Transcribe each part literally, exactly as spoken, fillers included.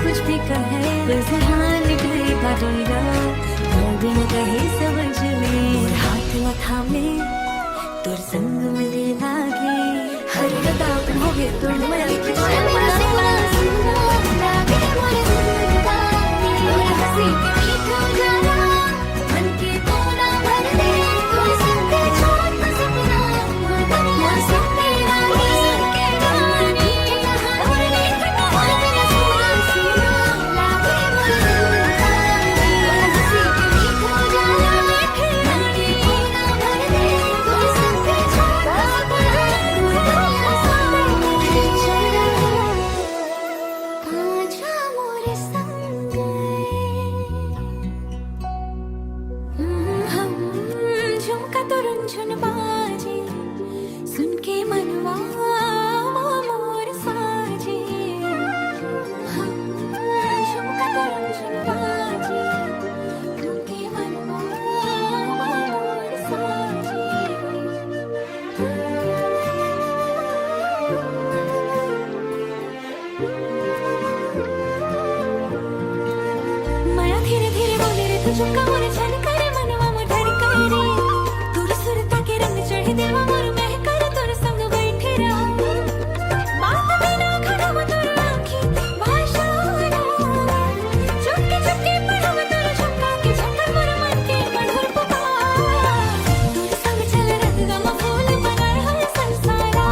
कुछ भी कहे, बस हाँ निकले बादल गा, बिन कहे समझ ले। मोर हाथ ला थामे, तोर संग मिले लागे। हर कदम हो गए तुम, मैं झुमका तो रुनझुन बाजे, सुन के मनवा मोर साजे। झुमका तो रुनझुन बाजे, सुन के मनवा मोर साजे। माया धीरे धीरे बोले रे, तू चुप का मोरे छन करे, मनवा मोर धड़के रे। तोर सुरता के रंग चढ़े, दिलवा मोर महके रे, तोर संग बैठे रहा। बात बिना खड़ा वो तोर आँखी भाषा ना। चुपके चुपके पढ़ा वो तोर झुमका के झंकार, मोर मन के मधुर पुकार। तोर संग चल रंग गम फूल बनाए हर संसारा।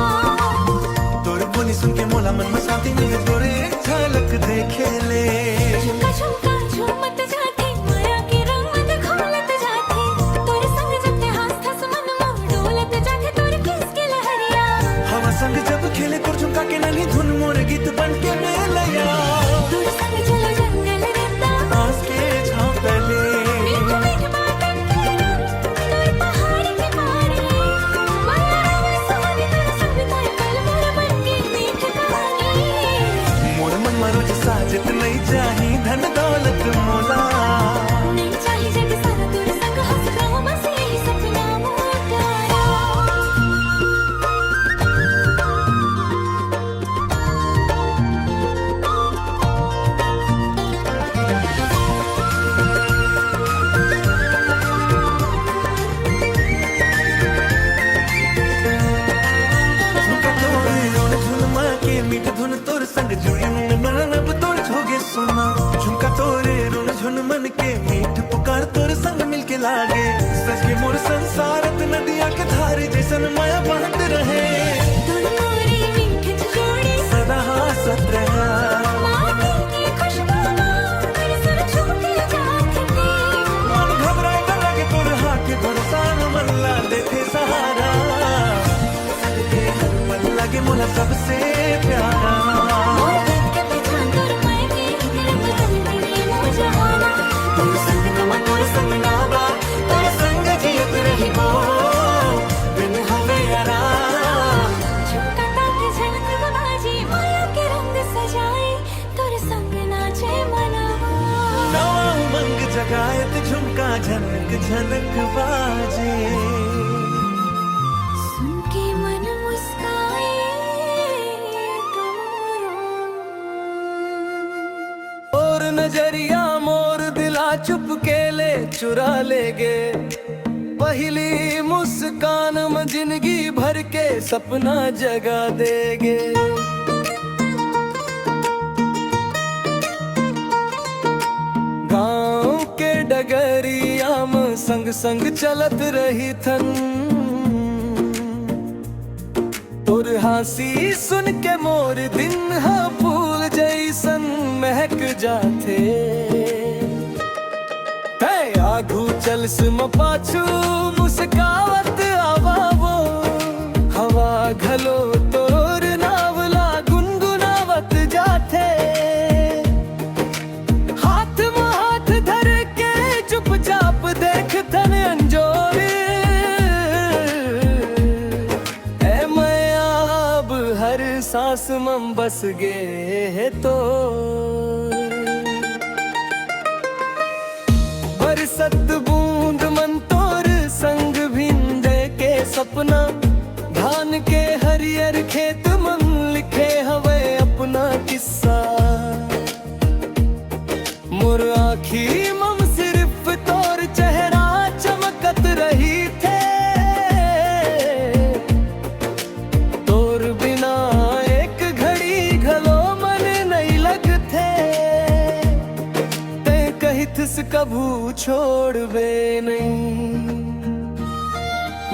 तोर बोली सुन के मोला मन में शांति मिले, तोरे झलक देखे ले। झुमका झुमका झूमत जाथे, माया के रंग में घोलत जाथे। तोर संग जब ते हाँसथस, मन मोर डोलत जाथे, तोर किस के लहरिया। हवा संग जब खेले तोर झुमका के नन्ही धुन, मोर गीत बन के मेलैया। तोर संग चलो जंगल रद्दा, बाँस के छाँव तले। मीठ मीठ बातन के रंग, तोर पहाड़ के पारी। माया रंग सुहानी तोर संग, ताय पल मोर मन के मीठ कहानी। मोर मन मा रोज साजत, नइ चाही धन दौलत मोला। नइ चाही जग सारा तोर संग, हँस रहूँ बस यही सपना मोर प्यारा। झुमका तोरे रुनझुन मन के मीठ धुन, तोर संग जुड़े मन अब तोर होगे सुना। झुमका तोरे रुनझुन मन के मीठ पुकार, तोर संग मिलके लागे। सच के मोर संसारत नदिया के धार जैसन माया बहत रहे। तोर मोरे मीठ जोड़ी सदा हाँसत रहा। माटी के खुशबू मा, मन सुर झुमके जात थे। मन घबराए त लागे तोर हाथ, भरोसा न मन ला देथे सहारा। सबके हर पल लागे मोला सबसे प्यारा। मोर दिल के पहचान तोर मायके, एक रंग बदल देने मोर जमाना। तोर संग नमा तोर संग नावा, तोर संग जियत रहिबो, बिन हवे आराम। झुमका ताके झनक बाजे, माया के रंग सजाए, तोर संग नाचे मनवा। नवा उमंग जगाए त झुमका झनक झनक बाजे। सुन के मन मुस्काए तोरो। तोर नजरिया मोर दिला चुपके ले चुरा लेगे। पहिली मुस्कान म जिनगी भर के सपना जगा देगे। गाँव के डगरिया म संग संग चलत रहिथन। तोर हाँसी सुन के मोर दिन ह फूल जइसन महक जाथे। तैं आघू चल सुम पाछू मुस्कावत आवा वो। हवा घलो तोर नाव ला गुनगुनावत जाथे। हाथ म हाथ धर के चुपचाप देखथन अंजोर। ए मया अब हर सांस मम बस गे हे तोर। बरसत बूंद मन तोर संग भिंडे के सपना। धान के हरियर खेत मन लिखे हवे अपना किस्सा। कभू छोड़बे नहीं।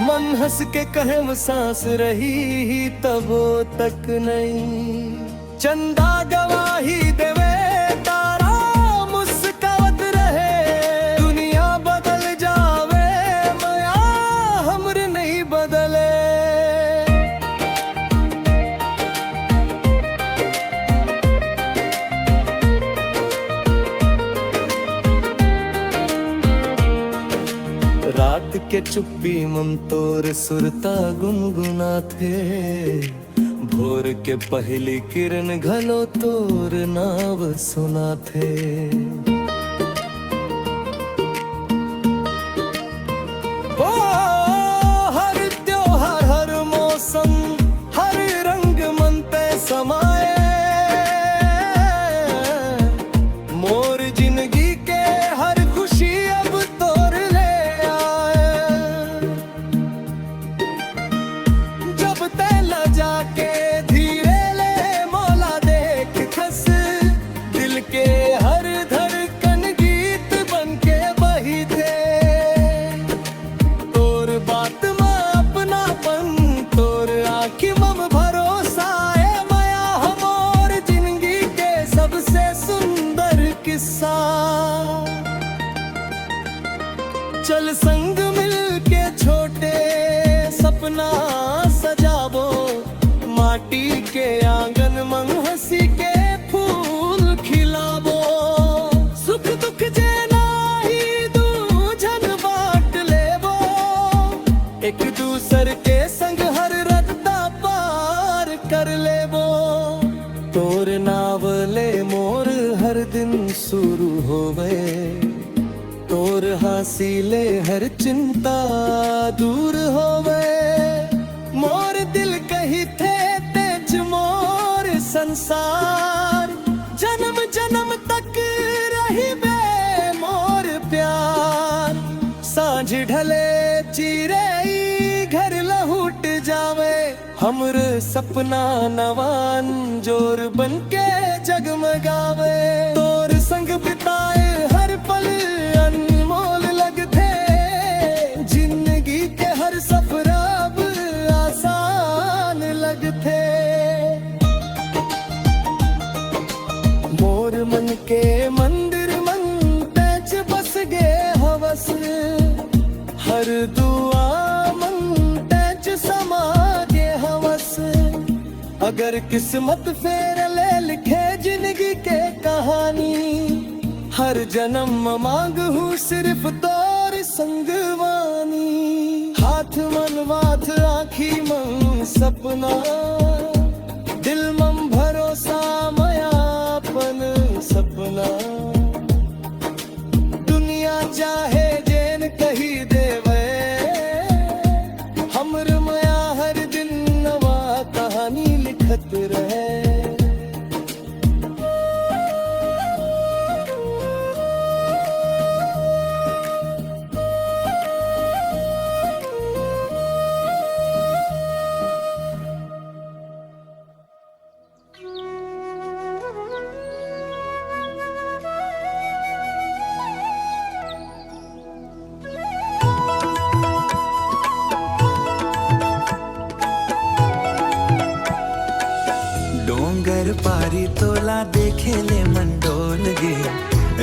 मन हंस के कहेम सांस रही ही तबो तक नहीं। चंदा गवाही देवे, तारा मुस्कावत रहे। दुनिया बदल जावे, मया हमर नहीं बदले। रात के चुप्पी मम तोर सुरता गुनगुनाथे। भोर के पहली किरण घलो तोर नाव सुनाथे। ओ, हर त्योहार, हर मौसम, हर रंग मन पे समाए। मोर जिंदगी के हर खुशी अब तोर ले आए। जब तै लजा के धीरे ले मोला देख खस, दिल के हर धड़कन गीत बन के बहिथे। तोर बात म अपनापन, तोर आँखी मम भरोसा, ए मया हमोर जिंदगी के सबसे सुंदर किस्सा। चल संग मिल के छोटे सपना सजाबो, माटी के आंगन मंग हंसी के फूल खिलाबो। सुख दुख जेना ही दू झन बांट लेबो, एक दूसर के संग हर रस्ता पार कर लेबो। तोर नाव ले मोर हर दिन शुरू होवे, तोर हंसी ले हर चिंता दूर होवे। मोर दिल कहिथे तेंच मोर संसार, जन्म जन्म तक रहिबे मोर प्यार। सांझ ढले चिरई घर लहुट जावे, हमर सपना नवा अंजोर बन के जगमगावे। तोर संग बिताए हर पल अनमोल लगथे, जिंदगी के हर सफर अब आसान लगथे। मोर मन के मंदिर मन तेंच बस गे हवस, हर दुआ मन तेंच समा गे हवस। अगर किस्मत फेर ले लिखे जिंदगी के कहानी, हर जन्म म मांग हूँ सिर्फ तोर संगवानी। हाथ मन माथ आँखी मन सपना, दिल मम भरोसा मया अपन सपना। दुनिया चाहे जेन कही देवे, हमर मया हर दिन नवा कहानी लिखत रहे। डोंगर पारी तोला देखे ले मन डोल गे,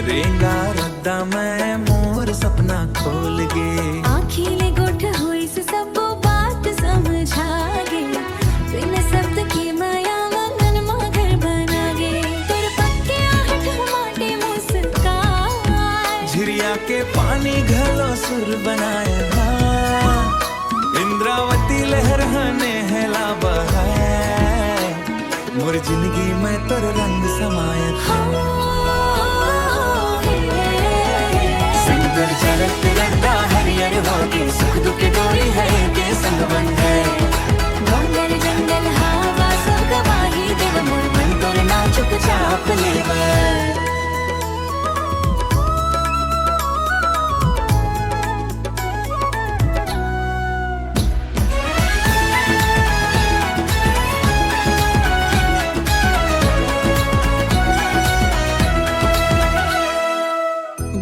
रेंगा रद्दा मैं मोर सपना खोल गे। आँखी ले गोठ होइस सबो बात समझा गे, बिन शब्द के मया आंगन मा घर बना गे। तोर पक्के आहट माटे मुस्काए, झिरिया के पानी घलो सुर बनाए। हाँ, इंद्रावती लहर हने हेला बहाए। मोर जिंदगी में तोर रंग समाए। संग तोर चलत रद्दा हरियर होगे, सुख दुख डोरी है के संग बंधे। डोंगर जंगल हवा सब गवाही देव, मोर मन तोर नाव चुपचाप लेवे।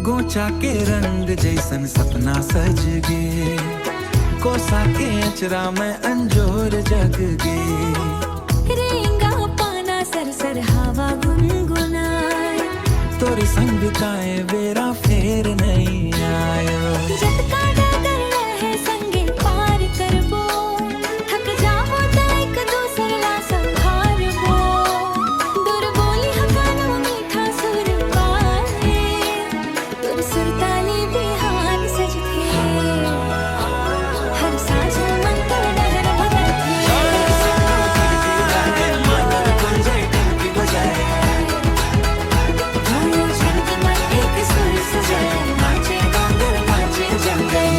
गोठ चाके रंग जैसन सपना सज गे, कोसा के अचरा में अंजोर जग गे। रेंगा पाना सर सर हवा गुनगुनाए। तोर संग बिताए बेरा फेर नइ आयो। जतका डगर रहे संगे पार करबो। थक जाबो त एक दूसर ला संभारबो। तोर बोली ह कान म मीठा सुर पाए। तोर सुरताली बिहान सजथे। हर साँझ मन तोर डहर भटकथे।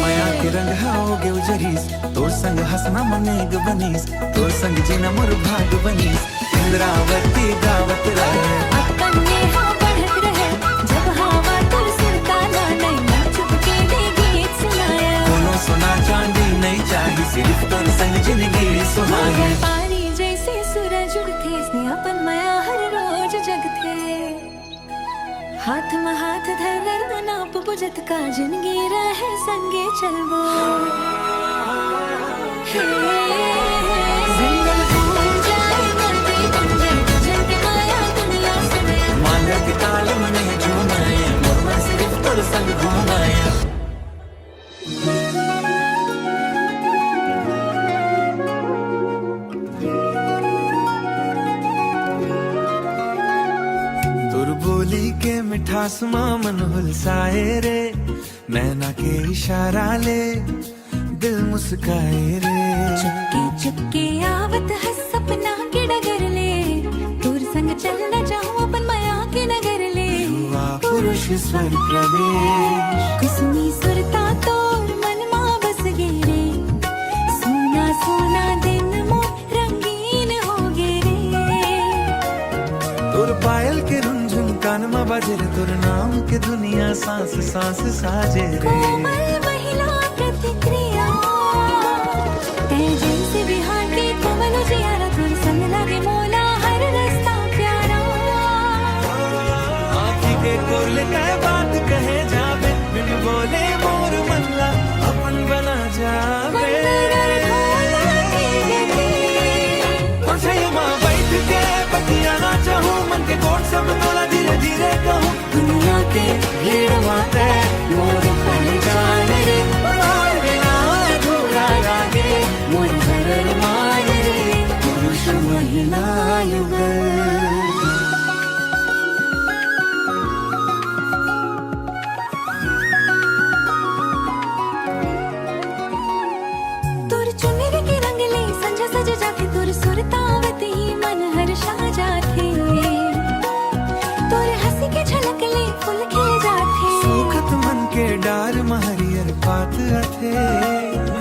मया के रंग हा होगे उजरिस, तोर संग हँसना मनेग बनिस, तोर संग जीना मोर भाग बनिस। इंद्रावती गावत रहे। अपन नेहा बढ़त रहे, जब हवा तोर सुरताला नैना चुपके ले गीत सुनाया। कोनो सोना चांदी नइ चाही, सिरिफ तोर संग जिनगी सुहाए। पानी जैसे सूरज उगथे, इसने अपन मया हर रोज जगथे। हाथ म हाथ धर नापबो, जतका जिनगी रहे संगे चलबो। हे, जंगल घूम जाए, नदी बन जाए, तुझे के माया दुनिया सुने। मांगर के ताल मने झूमे, मोर मन सिरिफ तोर संग घूमे। तोर बोली के मिठास मा मन हुलसाए रे, नैना के इशारा ले दिल मुस्काए रे। चुपके चुपके आवत हस सपना के डगर ले, तोर संग चल न जाऊं अपन मया के नगर ले। युवा पुरुष स्वर प्रवेश। कुसुमी सुरता तोर मन मा बस गे रे, सोना सोना दिन मोर रंगीन हो गे रे। तोर पायल के रुनझुन कान मा बाजे रे, तोर नाम के दुनिया सांस सांस साजे रे। कोमल महिला प्रतिक्रिया, तै जैसे बिहार के कोमल उजियारा, तोर संग लागे मोला हर रस्ता प्यारा। आँखी के कोल तै बात कहे जाबे, बिन बोले मोर मन ला अपन बना जाबे। बंदर ढोला के गति। ओछई मा बैठ के बतियाना चाहूँ, मन के गोठ सब तोला धीरे धीरे कहूँ। दुनिया के भीड़ मा तै मोर पहचान रे, तोर बिना अधूरा लागे मोर हर अरमान रे, पुरुष महिला युगल। तोर चुनरी के रंग ले संझा सज जाथे, तोर सुरतावत ही मन हर्षा जाथे। तोर हँसी के झलक ले फूल खिल जाथे। सूखत मन के डार म हरियर पात आथे।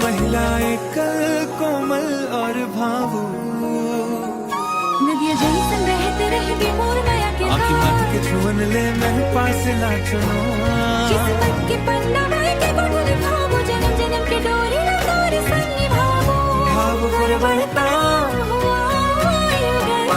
महिला एकल, कोमल और भावुक। नदिया जैसन बहत रहिबे मोर मया के आँखी धार। माथ के छुअन ले मैं पास ला चुनो। किस्मत के पन्ना माय के गोठ लिखाबो, जन्म जन्म के डोरी ला तोर संग निभाबो। भाव करवड़ता हुआ युगल।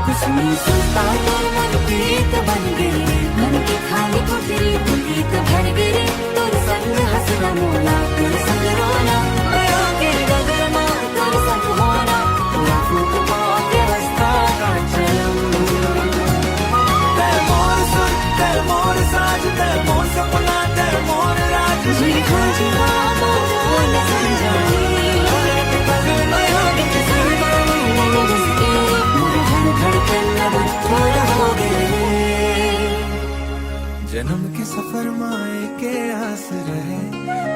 कुसुमी सुरता तोर मन प्रीत बन गे रे, मन के खाली कोठरी पुनीत भर गे रे। तोर संग हँसना मोला, तोर संग रोना, मया के डगर मा तोर संग होना, पूरा फूंक पाके रस्ता का चलम। तै मोर सुर, तै मोर साज, तै मोर सपना, तै मोर राज। जी हाँ, जी हाँ, मोर नजर जाए। हर एक पल मया के संग, मोर हर धड़कन अब तोर हो गे। जनम के सफर मा एके आस रहे,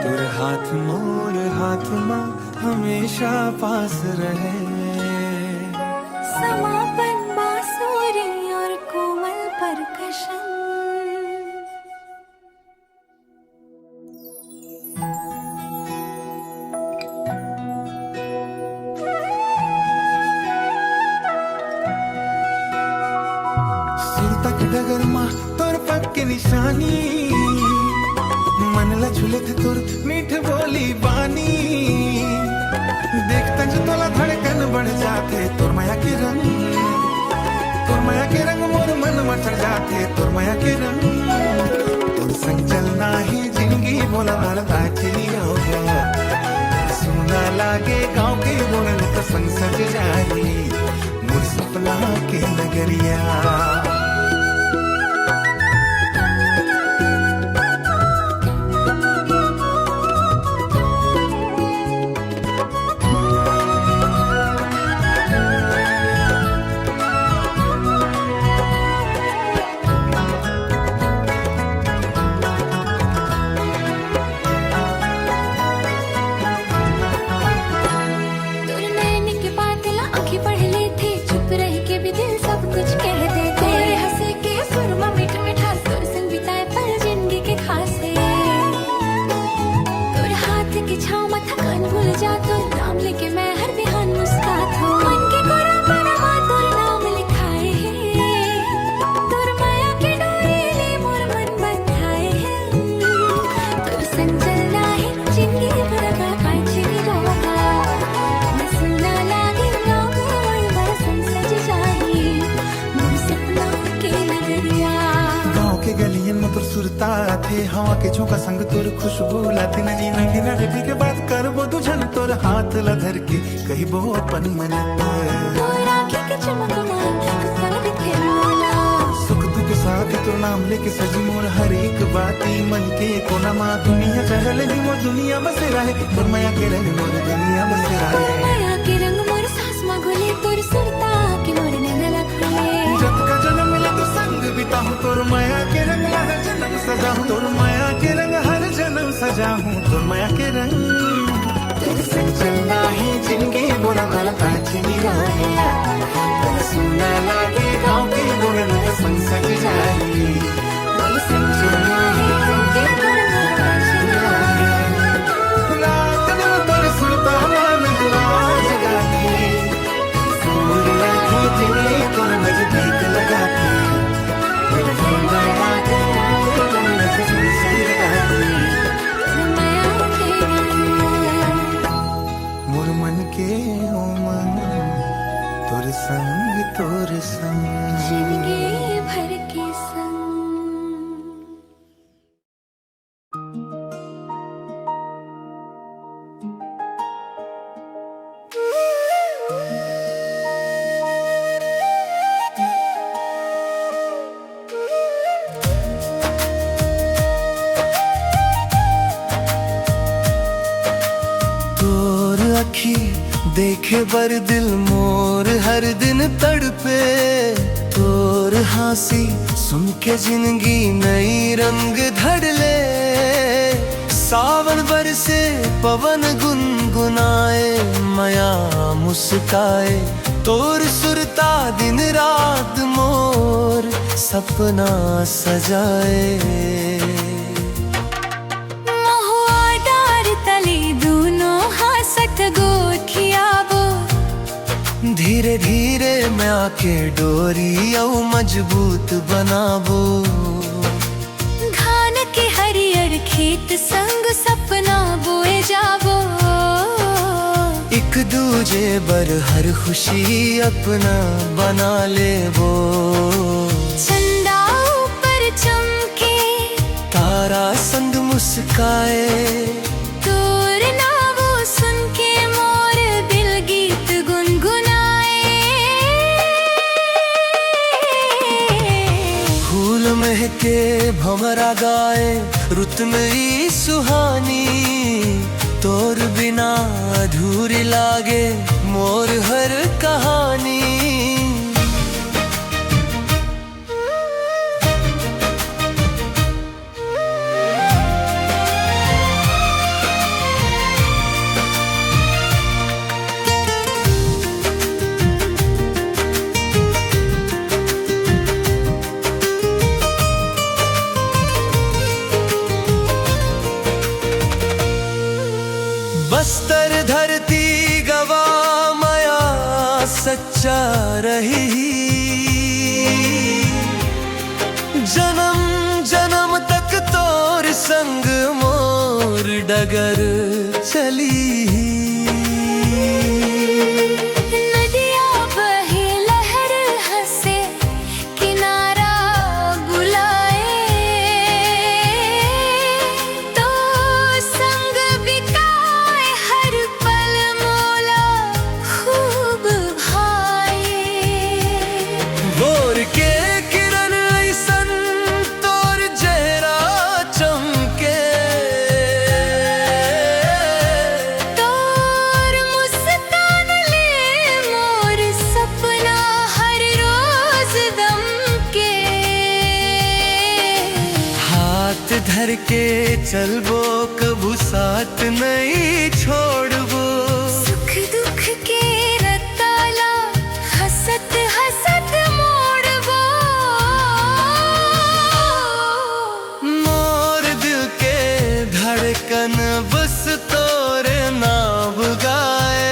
तोर हाथ मोर हाथ मा हमेशा पास रहे। समापन बांसुरी और कोमल percussion। सुरता के डगर मा तोर पग के निशानी, मन ला छुलत तोर मीठ बोली बानी। देखतंच तोला धड़कन बढ़ जाथे, तोर मया के रंग, तोर मया के रंग मोर मन मा चढ़ जाथे, तोर मया के रंग। मोला मालता चली आवा। सुना लागे गाँव के मोर संग सज जाही मोर सपना के नगरिया। तोर नैन के बात ला आँखी पढ़ लेथे, चुप रह के भी दिल सब कुछ कह देथे। तोर हंसी के सुर में मीठ मिठास, तोर संग बिताए पल जिंदगी के खास हे। तोर हाथ के छाँव में थकान भूल जाथों, नाम लेके मैं हर बिहान मुस्काथों। मन के कोरा परमा तोर नाम लिखाए हे, तोर माया के डोरी ले मोर मन बंधाए हे। तोर संग चलना हे जिंदगी भर का पाछी रोका। मैं सुना लागे ना मोर बरसन सज जाही, मोर सपना के नगरिया। गाँव के गलियन में तोर सुरता आथे, हवा के झोंका संग तोर खुशबू लाथे। नदी नदी नदी के बात करबो दू झन, तोर हाथ ला धर के कहिबो अपन मन। तोर आँखी के चमक मा साथ थे मोला। सुख दुख साथ तोर नाम लेके सजी मोर हर एक बाती। मन के कोना मा दुनिया चहल ही मोर दुनिया बसे रहे। तोर माया के रंग मोर दुनिया बसे रहे। तोर माया के रंग मोर सांस मा घुले, तोर सुरता के मोर नैन ला खुले। जतका जनम ला तोर संग बिताहूँ, तोर माया के रंग ला हर जनम सजाहूँ। तोर माया के रंग हर जनम सजाहूँ, तोर माया के रंग। तोर संग चलना हे जिंदगी मोला मालता चली आवा। तोर सुना लागे गाँव के मोर संग सज जाही। तोर संग चलना हे जिंदगी मोला मालता चली आवा। रात दिन तोर सुरता मन ला जगाथे। सूर लागे जिंदगी तोर नजदीक लगाथे। तोर सुना लागे तोर नजदीक लगाथे। मोर मन के ओ मन, तोर संग, तोर संग। जिंदगी भर के संग। तोर अखी देखे बर दिल मोर हर दिन तड़पे। तोर हाँसी सुन के जिंदगी नई रंग धर ले। सावन बरसे पवन गुनगुनाए, मया मुस्काए। तोर सुरता दिन रात मोर सपना सजाए। महुआ डार तले दूनों हाँसत गोठियाबो। धीरे धीरे मैं आके डोरी अउ मजबूत बनाबो। धान के हरियर खेत संग सपना बोए जाबो। एक दूजे बर हर खुशी अपना बना लेबो। चंदा ऊपर चमके, तारा संग मुस्काए। तोर नावो सुन के मोर दिल गीत गुनगुनाए। फूल महके भंवरा गाए, रुत नई सुहानी। तोर बिना अधूरी लागे मोर हर कहानी। बस्तर धरती गवा मया सच्चा रही। जनम जनम तक तोर संग मोर डगर चली। नदिया बहे लहर हंसे किनारा बुलाए। तो करके चलबो, कभू साथ नइ छोड़बो। सुख दुख के रत्ता ला हंसत हंसत मोड़बो। मोर दिल के धड़कन बस तोरे नाव गाए।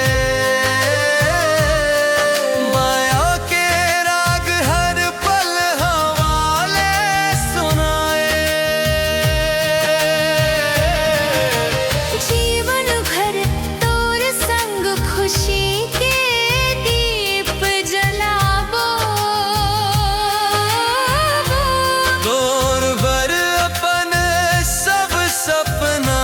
माया के राग हर पल हवाले सुनाए। जीवन भर तोर संग खुशी के दीप जलाबो। तोर बर अपन सब सपना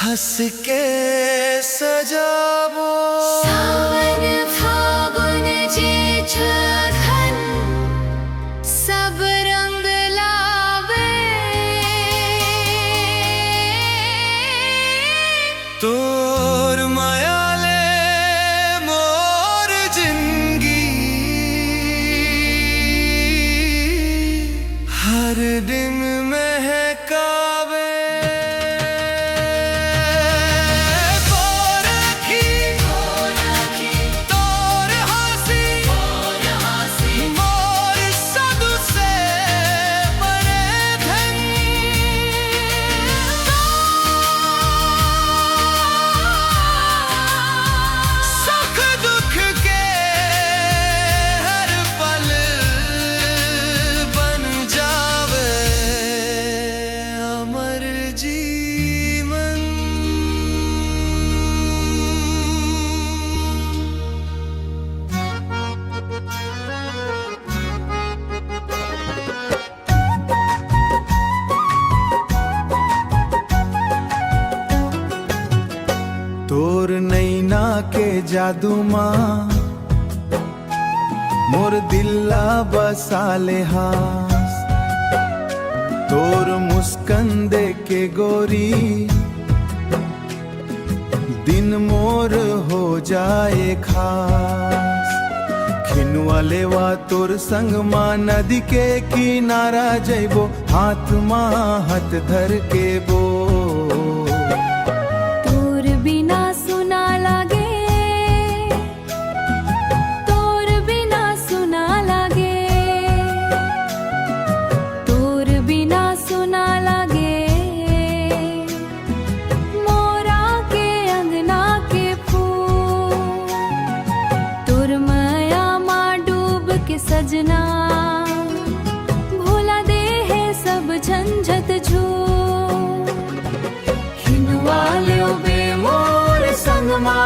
हंस के सजाबो। सावन फागुन जेठ अगहन सब रंग लावे। तोर माया ले मोर जिंदगी हर दिन महकावे। तोर अखी, तोर हंसी, मोर सबसे बड़े धन। सुख दुख के हर पल बन जावे अमर जीवन। तोर नैना के जादू मा मोर दिल ला बसा ले हास। तोर मुस्कान देख के गोरी दिन मोर हो जाए खास। खिनवा लेवा तोर संग मा नदी के किनारा जइबो, हाथ मा हाथ धर के बो। तोर बिना सुना लागे, तोर बिना सुना लागे, तोर बिना सुना लागे। मोरा के अंगना के फूल, तोर मया मा डूब के सजना, भुला दे हे सब झंझट झूठ। खिनवा लेबे मोर संग मा,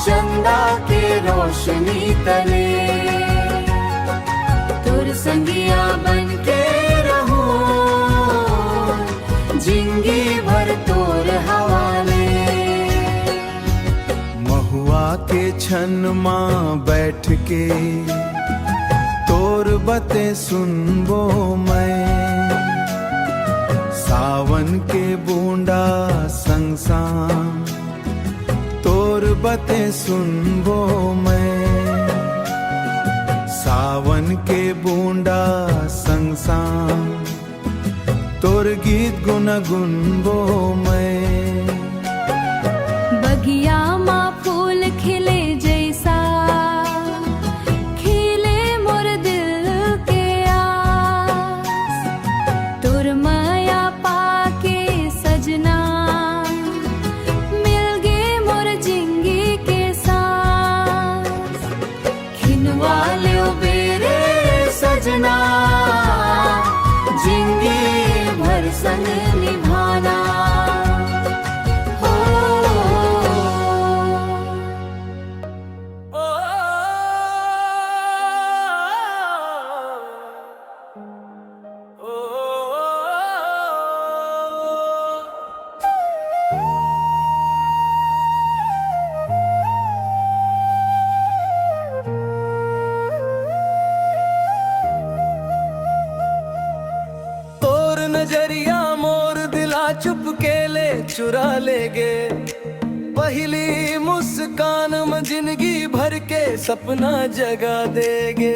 चंदा के रोशनी तले। तोर संगिया बन के रहूं, जिंदगी भर तोर हवाले। महुआ के छन मा बैठ के तोर बते सुनबो मैं। सावन के बूंदा संग संग तोर बते सुनबो मैं। सावन के बूंदा संग संग तोर गीत गुनगुनबो मैं। बगिया मा फूल खिले जैसा, खिले मोर दिल के आस। तोर मया पाके सजना, मिलगे मोर जिंदगी के सांस। खिनवा लेबे रे सजना, जिंदगी भर संग निभाना। हो। तोर नजरिया मोर दिला चुपके ले चुरा लेगे। पहिली मुस्कान म जिंदगी भर के सपना जगा देगे।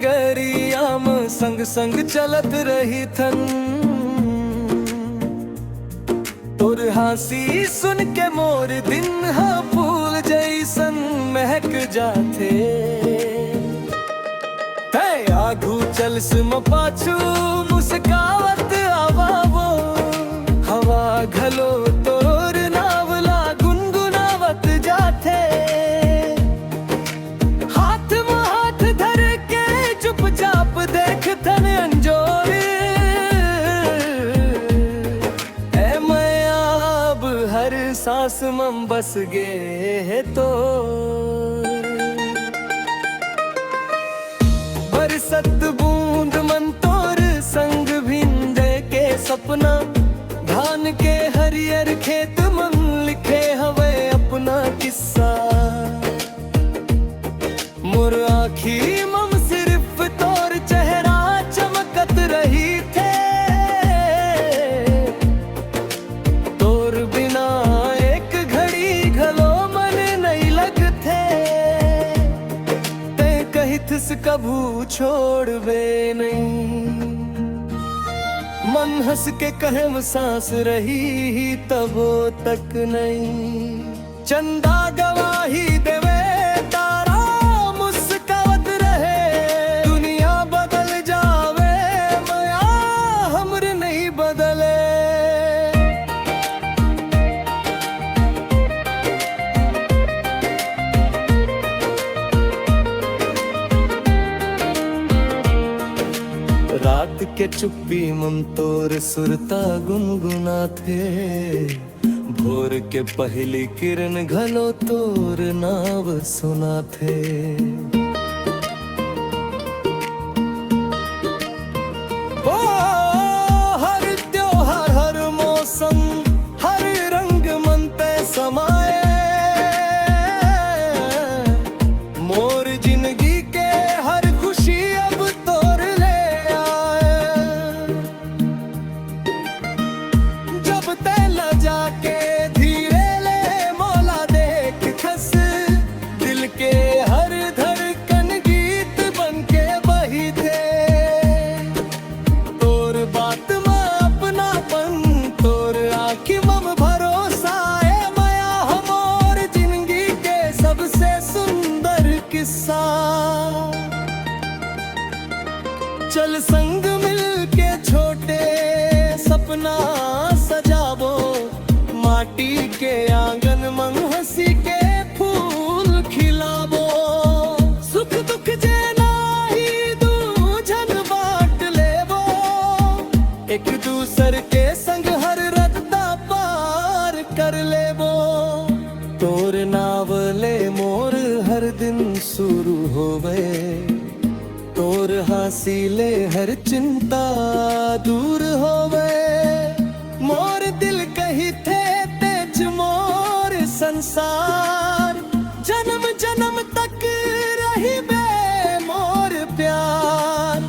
गरिया म संग संग चलत रहिथन। तोर हाँसी सुन के मोर दिन ह फूल जइसन महक जाथे। तै आघू चलस म पाछू मुस्कावत आवा वो। हवा घलो तोर नाव ला गुनगुनावत जाथे। हाथ म हाथ धर के चुपचाप देखथन अंजोर। ए मया, अब हर सांस म बस गे हे तोर। बरसत बूंद मन तोर संग भींजे के सपना, धान के हरियर खेत मन लिखे हवय अपना किस्सा। मोर आँखी मम सिर्फ तोर चेहरा चमकत रहिथे। तोर बिना एक घड़ी घलो मन नइ लगथे। तैं कहिथस कभू छोड़बे नइ। मन हंस के कहेम सांस रही तभो तक नइ। चंदा गवाही देवे, तारा मुस्कावत रहे। दुनिया बदल जावे, मया हमर नइ बदले। रात के चुप्पी मम तोर सुरता गुनगुनाथे। भोर के पहिली किरण घलो तोर नाव सुनाथे। ओ, हर त्योहार, हर मौसम, हर रंग मन तै समाए। मोर जिंदगी के हर खुशी अब तोर ले आए। जब तैं लजा के धीरे ले मोला देखथस, दिल के हर धड़कन गीत बन के बहिथे। तोर बात म अपनापन, तोर आँखी मम भरोसा, ए मया ह मोर जिंदगी के सबसे सुंदर किस्सा। चल संग मिल के छोटे सपना सजाबो, माटी के आंगन म हंसी के फूल खिलाबो। सुख दुख जेन आही दू झन बांट लेबो, एक दूसर के संग हर रद्दा पार कर लेबो। तोर नाव ले मोर हर दिन शुरू होवे, तोर हाँसी ले हर चिंता दूर होवे। मोर दिल कहिथे तेंच मोर संसार, जन्म जन्म तक रहिबे मोर प्यार।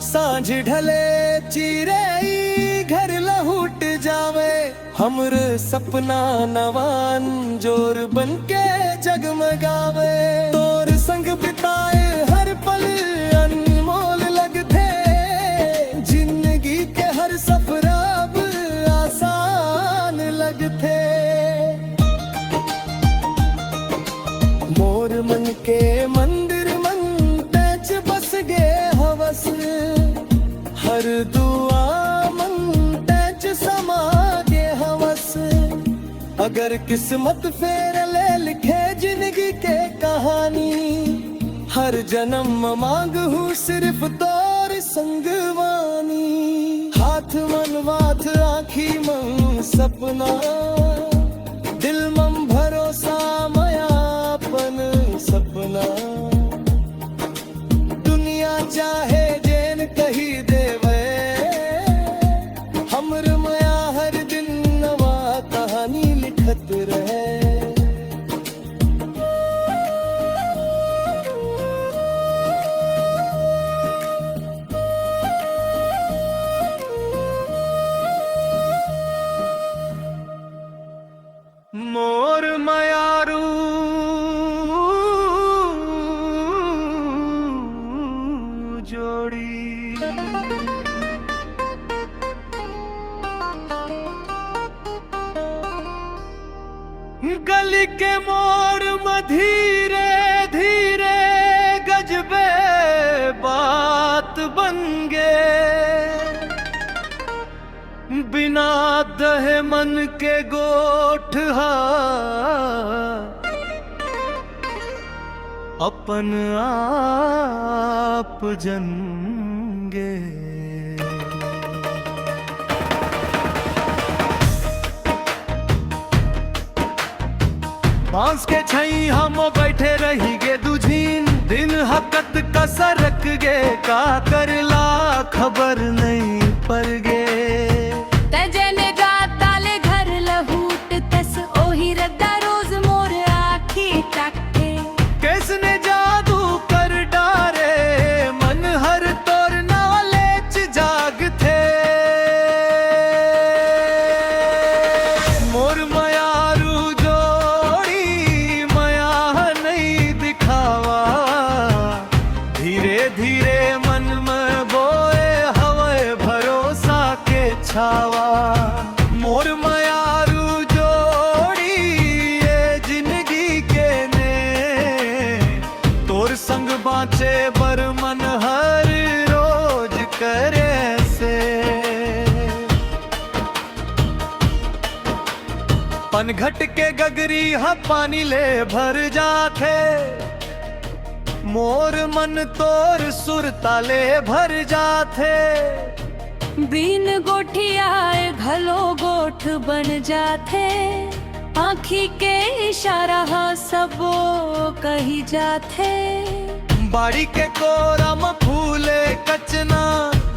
सांझ ढले चिरई घर लहुट जावे, हमर सपना नवा अंजोर बन के जगमगावे। तोर संग बिताए हर पल अनमोल लगथे, जिंदगी के हर सफर अब आसान लगथे। मोर मन के मंदिर मन तेंच बस गे हवस, हर दुआ मन तेंच समा गे हवस। अगर किस्मत फेर ले लिखे जिंदगी के कहानी, हर जन्म म मांगहूं सिर्फ तोर संगवानी। हाथ मन माथ आँखी मन सपना, दिल मम भरोसा मया अपन सपना। दुनिया चाहे जेन कही देवे, हमर मया हर दिन नवा कहानी लिखत रहे। गली के मोड़ म धीरे धीरे गजबे बात बन गे। बिना दहे मन के गोठ हा अपन आप जन गे। बांस के छैया म बइठे रहिगे दू झिन, दिन ह कतका सरक गे, का करला खबर नइ पर गे। तैं जेने जात ताले घर लहूट तस, ओही रद्दा रोज मोर आँखी ताकथे। कइसने जादू कर डारे, मन हर तोर नाव लेच जागथे। मोर मयारू जोड़ी मया ह नइ दिखावा, धीरे धीरे मन म बोए हवय भरोसा के छावा। मोर मयारू जोड़ी ये जिनगी के ने, तोर संग बाँचे बर मन हर रोज करे से। पनघट के गगरी ह पानी ले भर जाथे, मोर मन तोर सुरता ले भर जाथे। बिन गोठियाए घलो गोठ बन जाथे, आँखी के इशारा ह सबो कहि जाथे। बाड़ी के कोरा म फूले कचना,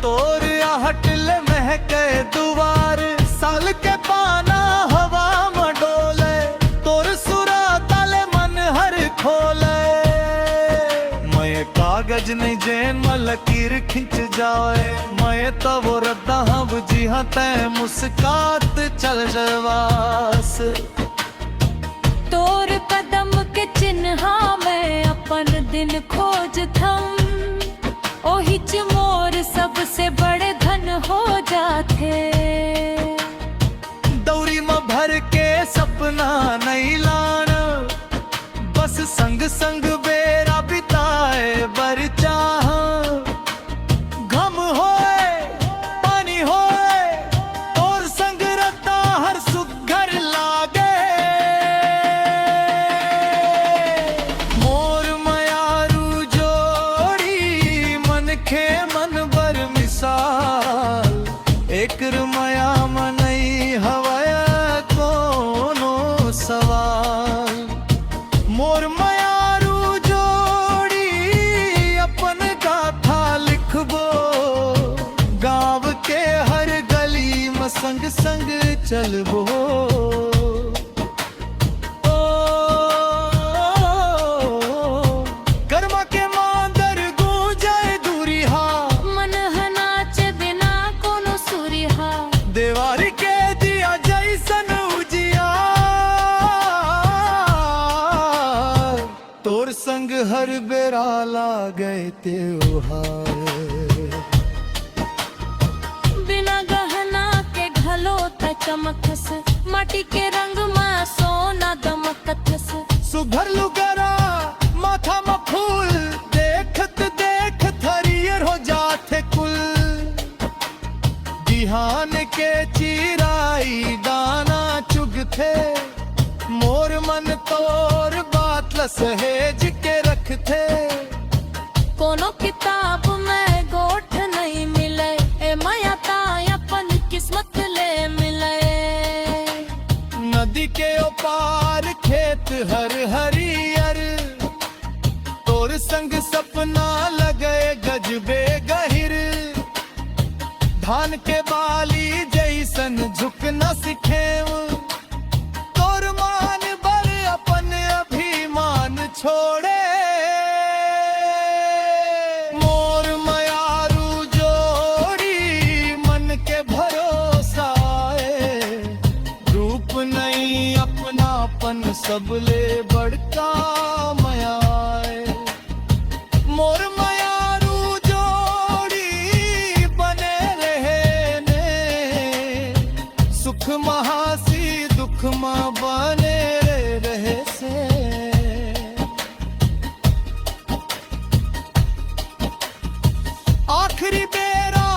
तोर आहट ले महके दुवार। साल के पाना हवा म डोले, तोर सुरता ले मन हर खोले। मैं कागज नइ जेन म लकीर खिंच जावय, मैं त वो रद्दा हंव जिहां तैं मुस्कात चल जावस। तोर कदम के चिन्हा मैं अपन दिन खोजथंव, ओहिच मोर सबसे बड़े धन हो जाथे। दौरी म भर के सपना नइ लान, बस संग संग बेरा बिताए बर चाहंव। घम होय, पानी होय, तोर संग रद्दा हर सुघर लागे। मोर मयारू जोड़ी मनखे मन बर मिसाल, एकर मया म नइ हवय कोनो सवाल। मोर मयारू जोड़ी अपन गाथा लिखबो, गांव के हर गली म संग संग चलबो। ओ, करमा के मांदर गूंजय दूरिहा। मन ह नाचे बिना कोनो सुरिहा। देवारी के दिया जइसन उजियार। तोर संग हर बेरा लागय त्योहार। बिना गहना के घलो त चमकथस, माटी के रंग म सोना दमकथस। सुघर लुगरा, माथा म फूल, देखत देखत हरियर हो जाथे कुल। बिहान के चिराई दाना चुगथे, मोर मन तोर बात ल सहेज के रखथे। कोनो किताब में गोठ नइ मिलय, ए मया ताय अपन किस्मत ले मिलय। नदी के ओ पार खेत हर हरियर, तोर संग सपना लगय गजबे गहिर। धान के बाली जइसन झुकना सिखेंव, तोर मान बर अपन अभिमान छोड़े। मोर मयारू जोड़ी मन के भरोसा ए, रूप नइ अपनापन सबले बड़का मया ए। मोर मयारू जोड़ी आखिरी बेरा